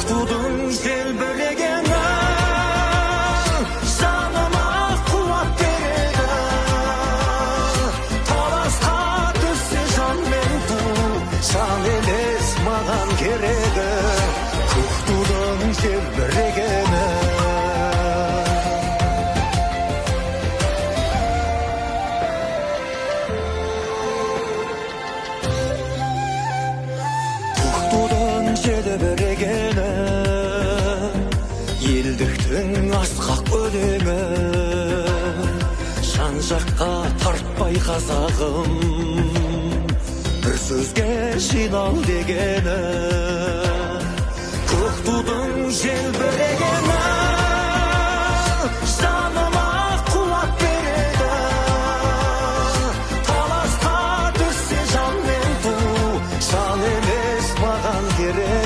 Тудың желбірегені жаныма қуат береді. Таласқа түссе жан мен ту, жан емес маған керегі. Көк тудың желбірегені. Көк тудың желбірегені, елдіктің асқақ өлеңі. Жан жаққа тартпай қазағым, бір сөзге жинал дегені.